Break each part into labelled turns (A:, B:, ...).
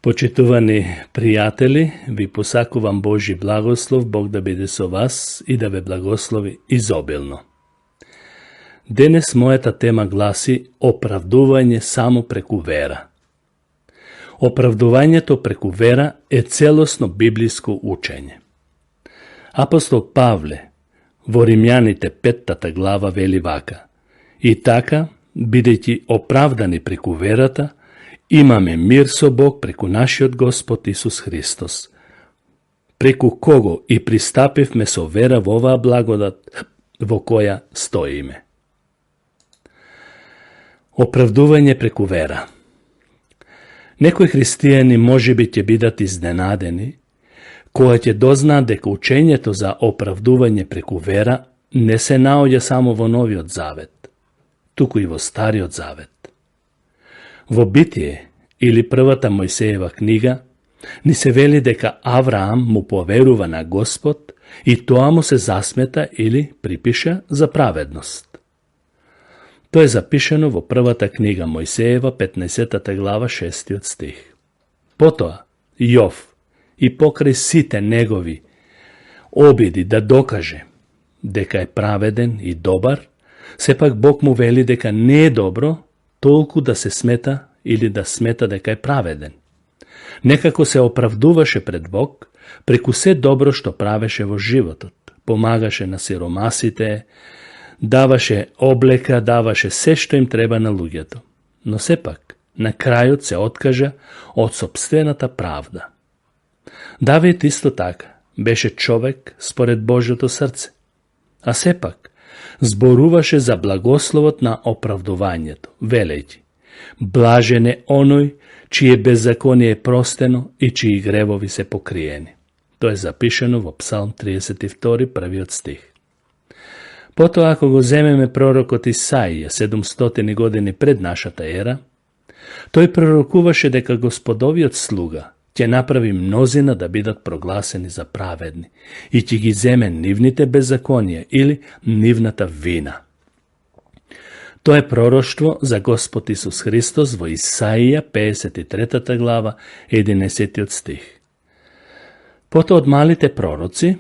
A: Почитувани пријатели, ви посакувам Божи благослов, Бог да биде со вас и да ве благослови изобилно. Денес мојата тема гласи оправдување само преку вера. Оправдувањето преку вера е целосно библиско учење. Апостол Павле во Римјаните 5 глава вели вака: И така, бидејќи оправдани преку верата, имаме мир со Бог преку нашиот Господ Исус Христос, преку кого и пристапивме со вера во оваа благодат во која стоиме. Оправдување преку вера. Некои христијани можеби ќе бидат изненадени кога ќе дознаат дека учењето за оправдување преку вера не се наоѓа само во Новиот Завет, туку и во Стариот Завет. Во Битие или првата Мојсеева книга ни се вели дека Авраам му поверува на Господ и тоа му се засмета или припиша за праведност. Тоа е запишено во првата книга Мојсеева 15 глава 6 стих. Потоа Јов и покрај сите негови обиди да докаже дека е праведен и добар, сепак Бог му вели дека не е добро толку да се смета или да смета дека е праведен. Некако се оправдуваше пред Бог преку се добро што правеше во животот. Помагаше на сиромасите, даваше облека, даваше се што им треба на луѓето. Но сепак, на крајот се откажа од сопствената правда. Давид исто така беше човек според Божјото срце, а сепак зборуваше за благословот на оправдувањето, велејќи: Блажен е оној чие беззаконие е простено и чии гревови се покриени. Тоа е запишено во Псалм 32, првиот стих. Потоа, ако го земеме пророкот Исаија 700 години пред нашата ера, тој пророкуваше дека Господовиот слуга ќе направи мнозина да бидат прогласени за праведни и ќе ги земе нивните беззаконија или нивната вина. Тоа е пророштво за Господ Исус Христос во Исаија 53 глава 11 стих. Потоа од малите пророци,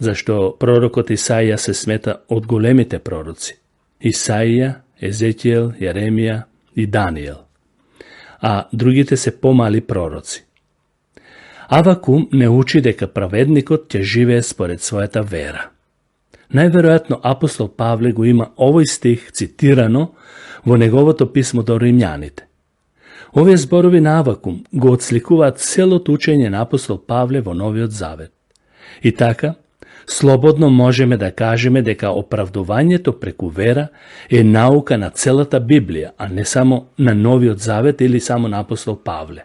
A: зашто пророкот Исаија се смета од големите пророци: Исаија, Езекиел, Јеремија и Даниел, а другите се помали пророци. Авакум не учи дека праведникот ќе живее според својата вера. Најверојатно апостол Павле го има овој стих цитирано во неговото писмо до Римјаните. Овие зборови на Авакум го отсликуваат целото учење на апостол Павле во Новиот Завет. И така, слободно можеме да кажеме дека оправдувањето преку вера е наука на целата Библија, а не само на Новиот Завет или само на апостол Павле.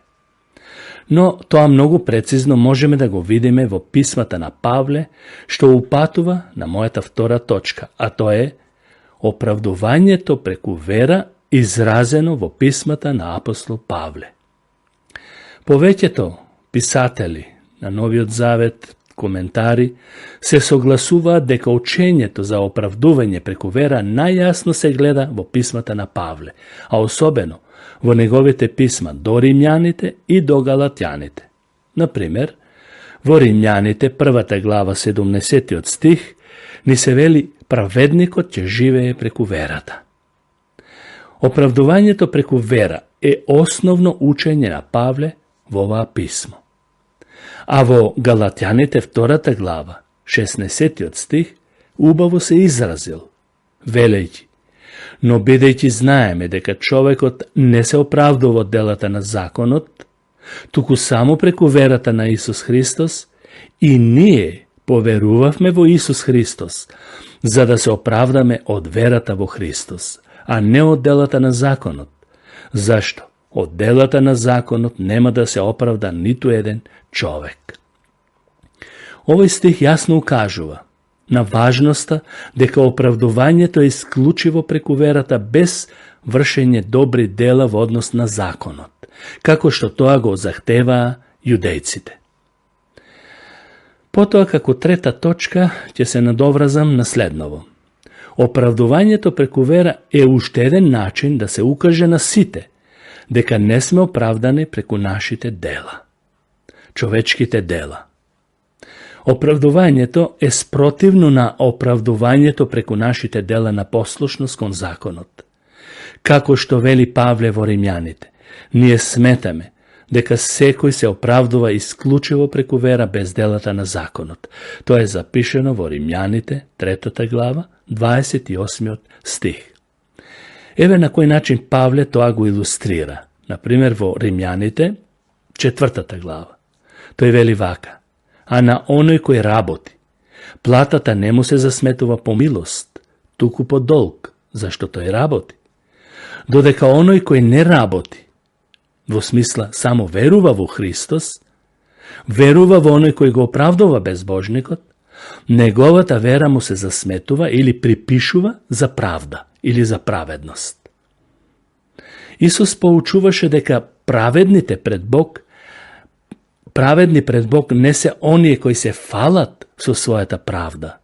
A: Но тоа многу прецизно можеме да го видиме во писмата на Павле, што упатува на мојата втора точка, а тоа е оправдувањето преку вера изразено во писмата на апостол Павле. Повеќето писатели на Новиот Завет, коментари, се согласуваат дека учењето за оправдување преку вера најјасно се гледа во писмата на Павле, а особено во неговите писма до Римјаните и до Галатјаните. Например, во Римјаните 1 глава 17 стих ни се вели: праведникот ќе живее преку верата. Оправдувањето преку вера е основно учење на Павле во оваа писмо. А во Галатјаните 2 глава 16 стих убаво се изразил, велејќи: Но бидејќи знаеме дека човекот не се оправдува од делата на законот, туку само преку верата на Исус Христос, и ние поверувавме во Исус Христос, за да се оправдаме од верата во Христос, а не од делата на законот. Зашто? Од делата на законот нема да се оправда ниту еден човек. Овој стих јасно укажува на важноста дека оправдувањето е исклучиво преку верата без вршење добри дела во однос на законот, како што тоа го захтеваа јудејците. Потоа, како трета точка, ќе се надовразам на следново. Оправдувањето преку вера е уште еден начин да се укаже на сите дека не сме оправдани преку нашите дела. човечките дела. Оправдувањето е спротивно на оправдувањето преку нашите дела на послушност кон законот. Како што вели Павле во Римјаните, ние сметаме дека секој се оправдува исклучиво преку вера без делата на законот. Тоа е запишено во Римјаните, 3 глава, 28 стих. Еве на кој начин Павле тоа го илустрира. Например, во Римјаните, 4 глава. Тој вели вака: а на оној кој работи, платата не му се засметува по милост, туку по долг, зашто тој работи. Додека оној кој не работи, во смисла само верува во Христос, верува во оној кој го оправдува безбожникот, неговата вера му се засметува или припишува за правда или за праведност. Исус поучуваше дека праведни пред Бог не се оние кои се фалат со својата правда,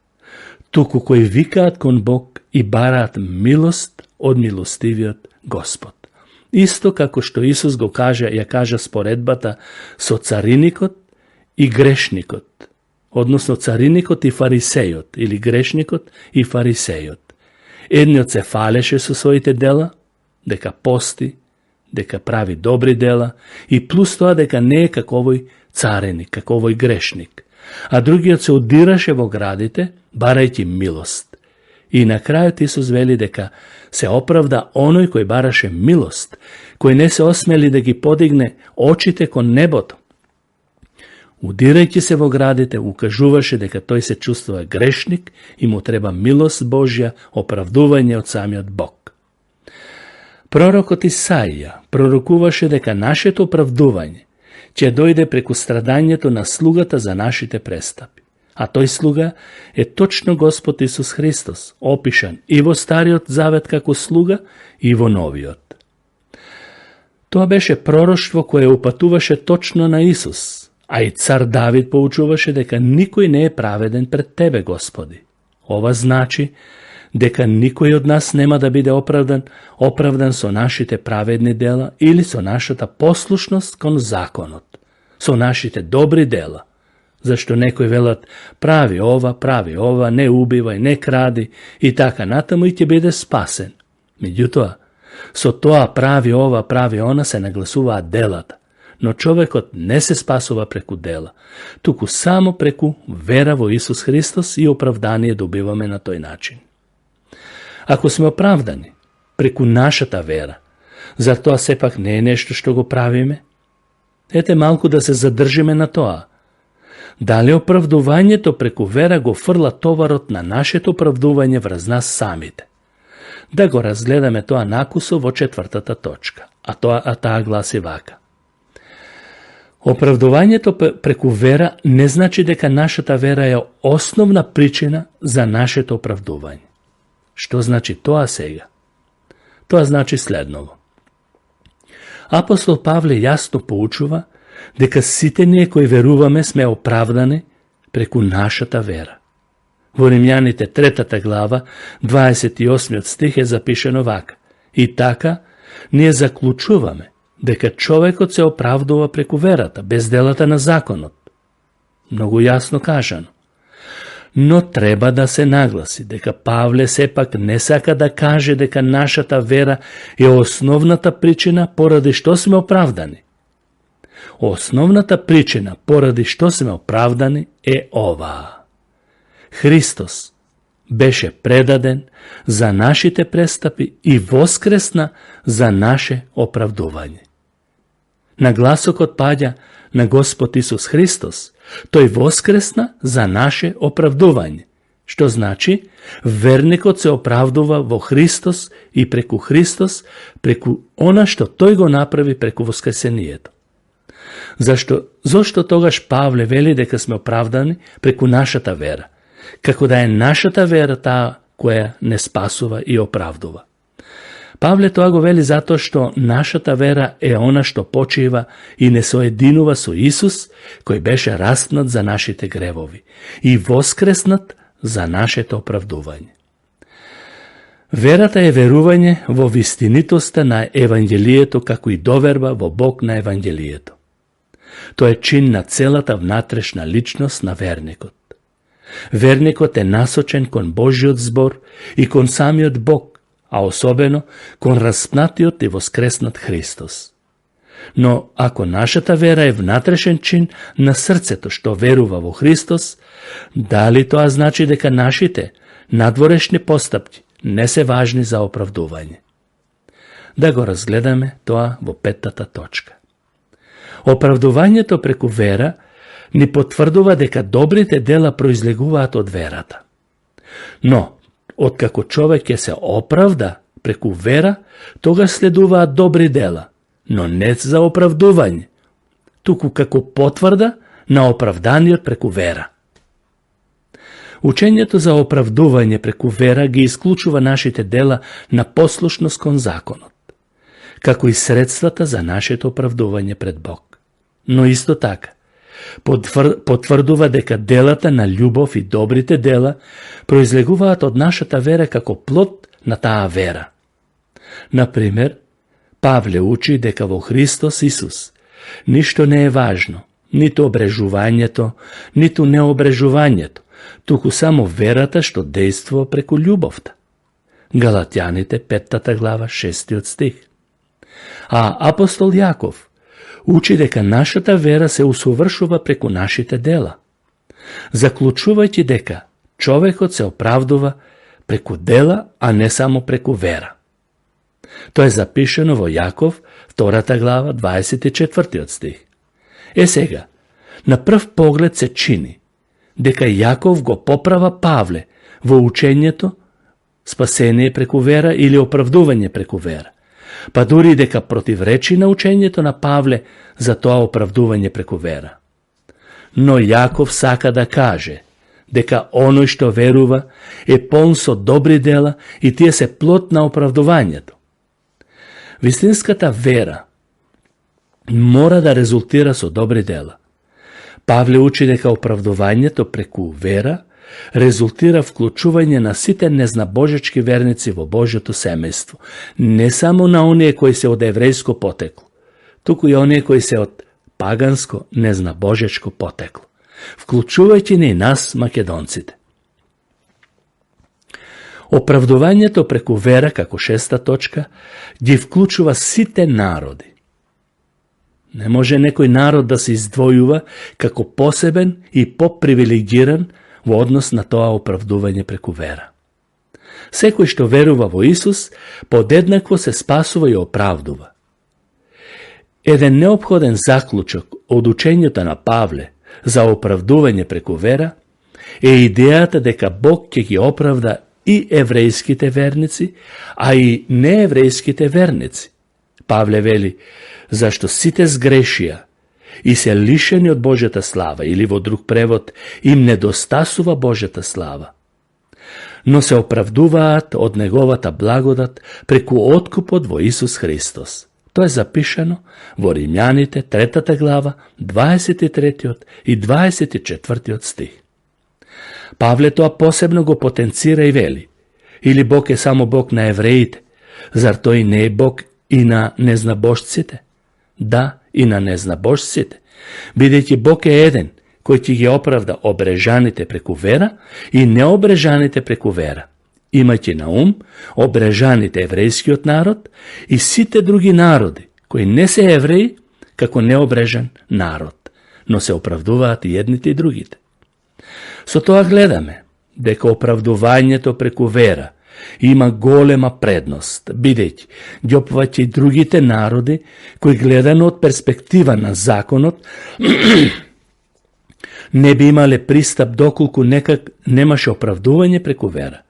A: туку кои викаат кон Бог и бараат милост од милостивиот Господ. Исто како што Исус ја кажа споредбата со цариникот и грешникот, односно цариникот и фарисејот, или грешникот и фарисејот. Едниот се фалеше со своите дела, дека пости, дека прави добри дела и плюс тоа дека не е како овој цареник, како овој грешник. А другиот се удираше во градите, барајќи милост. И на крајот Исус вели дека се оправда оној кој бараше милост, кој не се осмели да ги подигне очите кон небото. Удирајќи се во градите, укажуваше дека тој се чувствува грешник и му треба милост Божја, оправдување од самиот Бог. Пророкот Исаија пророкуваше дека нашето оправдување ќе дојде преку страдањето на слугата за нашите престапи. А тој слуга е точно Господ Исус Христос, опишан и во Стариот Завет како слуга и во Новиот. Тоа беше пророштво кое упатуваше точно на Исус, а и цар Давид поучуваше дека никој не е праведен пред Тебе, Господи. Ова значи дека никој од нас нема да биде оправдан со нашите праведни дела или со нашата послушност кон законот, со нашите добри дела. Зашто некои велат прави ова, не убивај, не кради и така натаму и ќе биде спасен. Меѓутоа, со тоа прави ова, прави она се нагласуваат делата, но човекот не се спасува преку дела, туку само преку вера во Исус Христос и оправдание добиваме на тој начин. Ако сме оправдани преку нашата вера, зар тоа сепак не е нешто што го правиме? Ете малку да се задржиме на тоа. Дали оправдувањето преку вера го фрла товарот на нашето оправдување врз нас самите? Да го разгледаме тоа накусо во 4 точка, а таа гласи вака. Оправдувањето преку вера не значи дека нашата вера е основна причина за нашето оправдување. Што значи тоа сега? Тоа значи следново. Апостол Павле јасно поучува дека сите ние кои веруваме сме оправдани преку нашата вера. Во Римјаните 3 глава, 28 стих е запишено вака. И така, ние заклучуваме дека човекот се оправдува преку верата, без делата на законот. Многу јасно кажано. Но треба да се нагласи дека Павле сепак не сака да каже дека нашата вера е основната причина поради што сме оправдани. Основната причина поради што сме оправдани е оваа. Христос беше предаден за нашите престапи и воскресна за наше оправдување. Нагласокот паѓа на Господ Исус Христос. Тој воскресна за наше оправдување, што значи верникот се оправдува во Христос и преку Христос, преку она што тој го направи преку воскресението. Зошто тогаш Павле вели дека сме оправдани преку нашата вера, како да е нашата вера таа која не спасува и оправдува? Павле тоа го вели затоа што нашата вера е она што почива и не соединува со Исус, кој беше распнат за нашите гревови и воскреснат за нашето оправдување. Верата е верување во вистинитоста на Евангелието, како и доверба во Бог на Евангелието. Тоа е чин на целата внатрешна личност на верникот. Верникот е насочен кон Божиот збор и кон самиот Бог, а особено кон распнатиот и воскреснат Христос. Но ако нашата вера е внатрешен чин на срцето што верува во Христос, дали тоа значи дека нашите надворешни постапки не се важни за оправдување? Да го разгледаме тоа во 5-та точка. Оправдувањето преку вера ни потврдува дека добрите дела произлегуваат од верата. Но, откако човек ќе се оправда преку вера, тогаш следуваат добри дела, но не за оправдување, туку како потврда на оправданиот преку вера. Учењето за оправдување преку вера ги исклучува нашите дела на послушност кон законот, како и средствата за нашето оправдување пред Бог. Но исто така, потврдува дека делата на љубов и добрите дела произлегуваат од нашата вера како плод на таа вера. Например, Павле учи дека во Христос Исус ништо не е важно, ниту обрежувањето, ниту необрежувањето, туку само верата што действува преку љубовта. Галатјаните 5 глава 6 стих. А апостол Јаков учи дека нашата вера се усовршува преку нашите дела, заклучувајќи дека човекот се оправдува преку дела, а не само преку вера. Тоа е запишено во Јаков 2 глава 24 стих. Сега, на прв поглед се чини дека Јаков го поправа Павле во учењето спасение преку вера или оправдување преку вера, па дури дека противречи на учењето на Павле за тоа оправдување преку вера. Но Јаков сака да каже дека оној што верува е полн со добри дела и тие се плод на оправдувањето. Вистинската вера мора да резултира со добри дела. Павле учи дека оправдувањето преку вера резултира вклучување на сите незнабожечки верници во Божјото семејство, не само на оние кои се од еврејско потекло, туку и оние кои се од паганско незнабожечко потекло, вклучувајќи и нас македонците. Оправдувањето преку вера, како 6-та точка, ги вклучува сите народи. Не може некој народ да се издвојува како посебен и попривилегиран во однос на тоа оправдување преку вера. Секој што верува во Исус, подеднакво се спасува и оправдува. Еден неопходен заклучок од учењето на Павле за оправдување преку вера е идејата дека Бог ќе ги оправда и еврејските верници, а и нееврејските верници. Павле вели, зашто сите сгрешија и се лишени од Божјата слава, или во друг превод, им недостасува Божјата слава, но се оправдуваат од неговата благодат преку откупот во Исус Христос. Тоа е запишано во Римјаните 3 глава 23 и 24 стих. Павле тоа посебно го потенцира и вели, или Бог е само Бог на евреите, зар тој не е Бог и на незнабожците? Да, и на незнабожците, бидејќи Бог е еден, кој ќе ги оправда обрежаните преку вера и необрежаните преку вера, имајќи на ум обрежаните еврејскиот народ и сите други народи, кои не се евреи, како необрежан народ, но се оправдуваат и едните и другите. Со тоа гледаме дека оправдувањето преку вера има голема предност, бидејќи ги опфаќа и другите народи кои гледано од перспектива на законот не би имале пристап доколку некак немаше оправдување преку вера,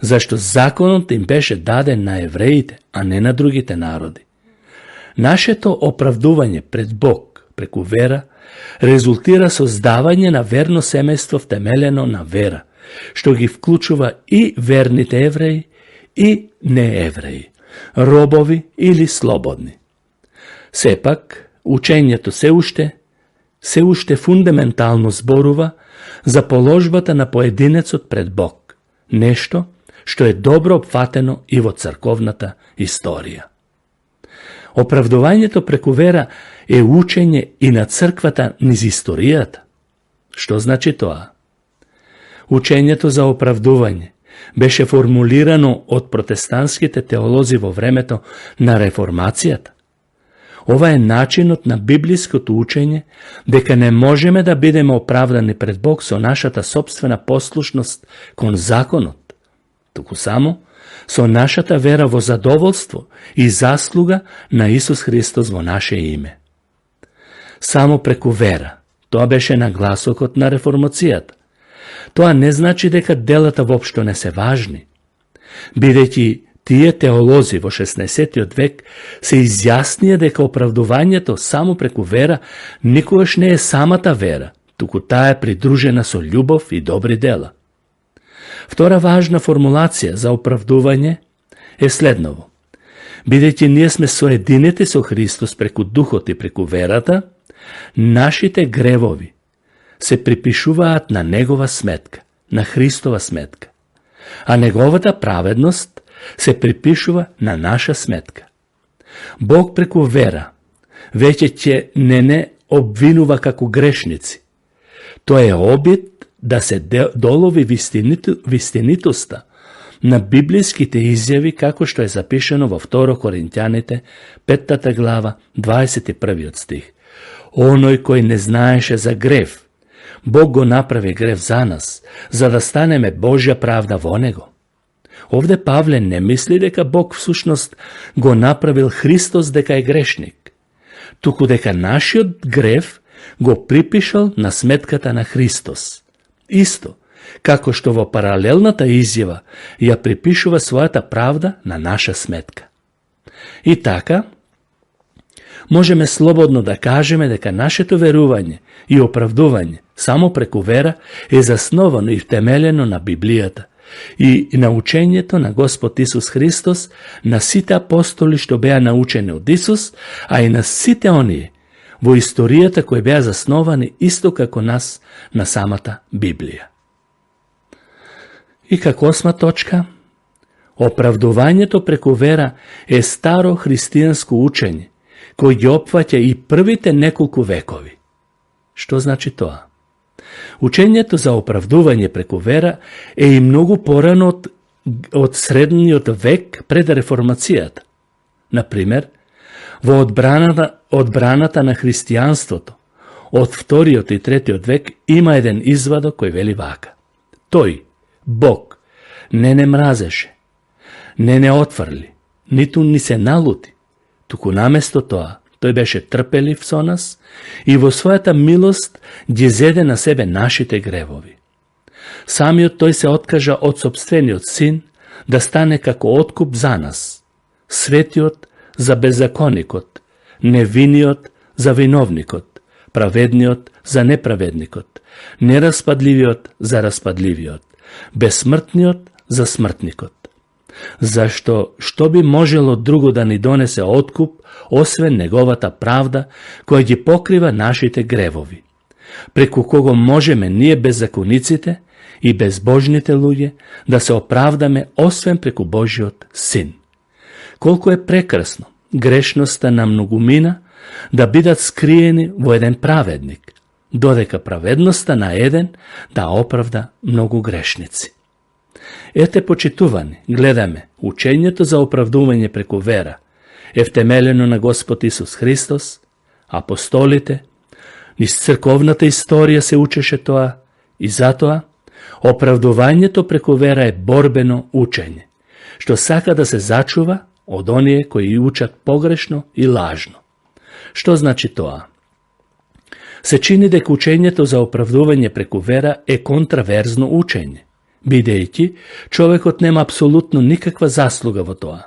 A: зашто законот им беше даден на евреите, а не на другите народи. Нашето оправдување пред Бог преку вера резултира создавање на верно семејство втемелено на вера, што ги вклучува и верните евреи и неевреи, робови или слободни. Сепак, учењето се уште фундаментално зборува за положбата на поединецот пред Бог, нешто што е добро опфатено и во црковната историја. Оправдувањето преку вера е учење и на црквата низ историјата. Што значи тоа? Учењето за оправдување беше формулирано од протестантските теолози во времето на реформацијата. Ова е начинот на библиското учење дека не можеме да бидеме оправдани пред Бог со нашата сопствена послушност кон законот, туку само со нашата вера во задоволство и заслуга на Исус Христос во наше име. Само преку вера, тоа беше нагласокот на реформацијата. Тоа не значи дека делата воопшто не се важни. Бидејќи тие теолози во 16 век се изјаснија дека оправдувањето само преку вера никогаш не е самата вера, туку таа е придружена со љубов и добри дела. Втора важна формулација за оправдување е следново. Бидејќи ние сме соединети со Христос преку Духот и преку верата, нашите гревови се припишуваат на Негова сметка, на Христова сметка, а Неговата праведност се припишува на наша сметка. Бог преку вера веќе ќе не обвинува како грешници. Тоа е обид да се долови вистинитоста на библиските изјави како што е запишано во 2 Коринќаните 5 глава 21 стих. Оној кој не знаеше за грев, Бог го направи грев за нас, за да станеме Божја правда во него. Овде Павле не мисли дека Бог всушност го направил Христос дека е грешник, туку дека нашиот грев го припишал на сметката на Христос. Исто, како што во паралелната изјава ја припишува својата правда на наша сметка. И така, можеме слободно да кажеме дека нашето верување и оправдување само преку вера е засновано и втемелено на Библијата и на учењето на Господ Исус Христос, на сите апостоли што беа научени од Исус, а и на сите оние во историјата кои беа засновани исто како нас на самата Библија. И како 8 точка, оправдувањето преку вера е старо христијанско учење, кој ги опфаќа и првите неколку векови. Што значи тоа? Учењето за оправдување преку вера е и многу порано од средниот век пред реформацијата. Например, во одбраната на христијанството од 2 и 3 век има еден извадок кој вели вака. Тој, Бог, не мразеше, не отфрли, ниту ни се налути, туку наместо тоа, тој беше трпелив со нас и во својата милост ги зеде на себе нашите гревови. Самиот тој се откажа од сопствениот син да стане како откуп за нас, светиот за беззаконикот, невиниот за виновникот, праведниот за неправедникот, нераспадливиот за распадливиот, безсмртниот за смртникот. Зашто што би можело друго да ни донесе откуп, освен Неговата правда, која ги покрива нашите гревови, преку кого можеме ние беззакониците и безбожните луѓе да се оправдаме, освен преку Божиот Син. Колку е прекрасно грешноста на многумина да бидат скриени во еден праведник, додека праведноста на еден да оправда многу грешници. Ете, почитувани, гледаме, учењето за оправдување преку вера е втемелено на Господ Исус Христос, апостолите, низ црковната историја се учеше тоа и затоа оправдувањето преку вера е борбено учење, што сака да се зачува од оние кои учат погрешно и лажно. Што значи тоа? Се чини дека учењето за оправдување преку вера е контраверзно учење, бидејќи човекот нема апсолутно никаква заслуга во тоа.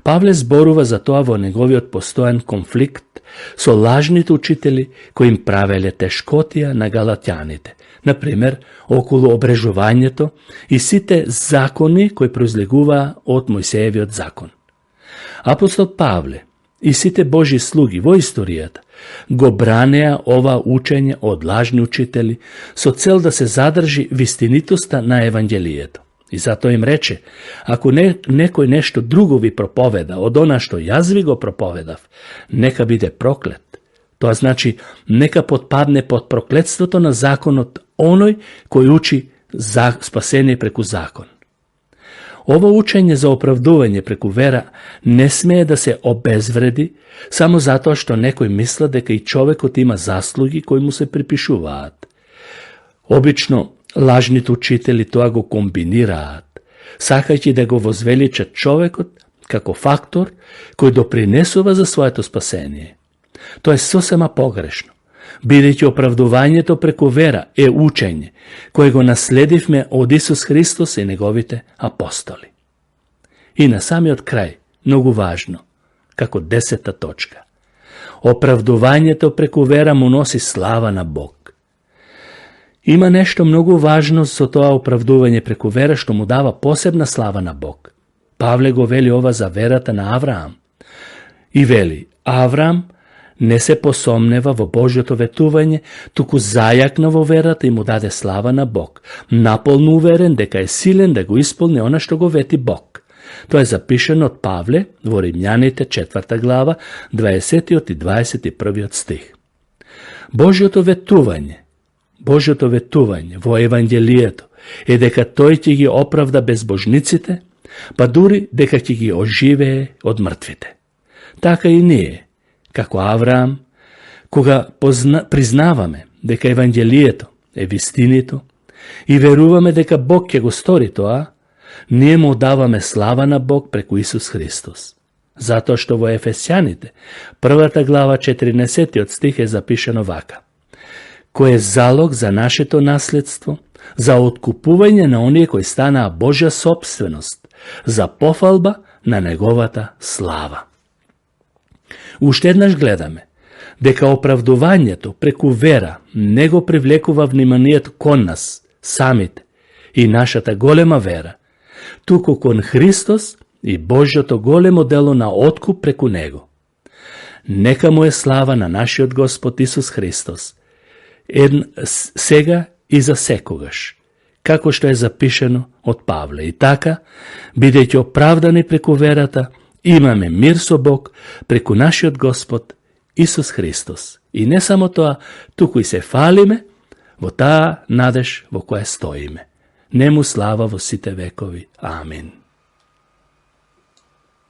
A: Павле зборува за тоа во неговиот постојан конфликт со лажните учители кои им правеле тешкотија на галатјаните, например, околу обрежувањето и сите закони кои произлегуваа од Мојсеевиот закон. Апостол Павле и сите Божи слуги во историјата го бранеа ова учење од лажни учители со цел да се задржи вистинитоста на Евангелието. I zato im reče, ako nekoj nešto drugo vi propoveda od ona što jaz vi go propovedav, neka bide proklet. To znači, neka potpadne pod prokletstvo na zakon od onoj koji uči spasenje preku zakon. Ovo učenje za opravduvanje preku vera ne smije da se obezvredi samo zato što nekoj misle da i čovjek ima zaslugi koji mu se pripišuvat. Obično lažnit učitelji toga go kombiniraat, sakajući da go vozveličat čovjekot kako faktor koji doprinesuva za svoje to spasenje. To je sasvim pogrešno. Bideći opravdovanje to preko vera je učenje kojego nasledivme od Isus Hristos i njegovite apostoli. I na sami od kraj, mnogo važno, kako 10. točka. Opravdovanje to preko vera mu nosi slava na Bog. Ima nešto mnogo važno za to opravdovanje preko vera što mu dava posebna slava na Bog. Pavle go veli ova za verata na Avram. I veli, Avram ne se posomneva vo Božjoto vetuvanje, tuku zajakna vo verata i mu dade slava na Bog. Napolno uveren deka je silen da go ispolne ona što go veti Bog. To je zapišeno od Pavle, vo Rimljanite 4. glava, 20. i 21. stih. Božjoto vetuvanje vo evangelijeto je deka toj ti gi opravda bezbožnicite, pa duri deka ti gi ožive od mrtvite. Taka i nije, kako Avram, koga priznavame deka evangelijeto je vistinito i veruvame deka Bog ke go stori to, a nije mu davame slava na Bog preku Isus Hristos. Zato što vo Efesjanite, 1. glava 14. od stih je zapišeno ovaka. Koje je zalog za naše to nasljedstvo, za otkupuvanje na onije koji stana Božja sopstvenost, za pofalba na njegovata slava. Uštednaš gledame, deka opravdovanje to preku vera nego privlekuva vnimanijat kon nas, samite, i naša ta golema vera, tuko kon Hristos i Božjo to golemo delo na otkup preku nego. Neka mu je slava na naši od Gospod Isus Hristos, sega i za sekogaš, kako što je zapišeno od Pavle. I taka, bideći opravdani preku verata, imame mir so Bog preku naši od Gospod Isus Hristos. I ne samo to, tu koji se falime, vo ta nadeš vo koja stojime. Nemu slava vo site vekovi. Amin.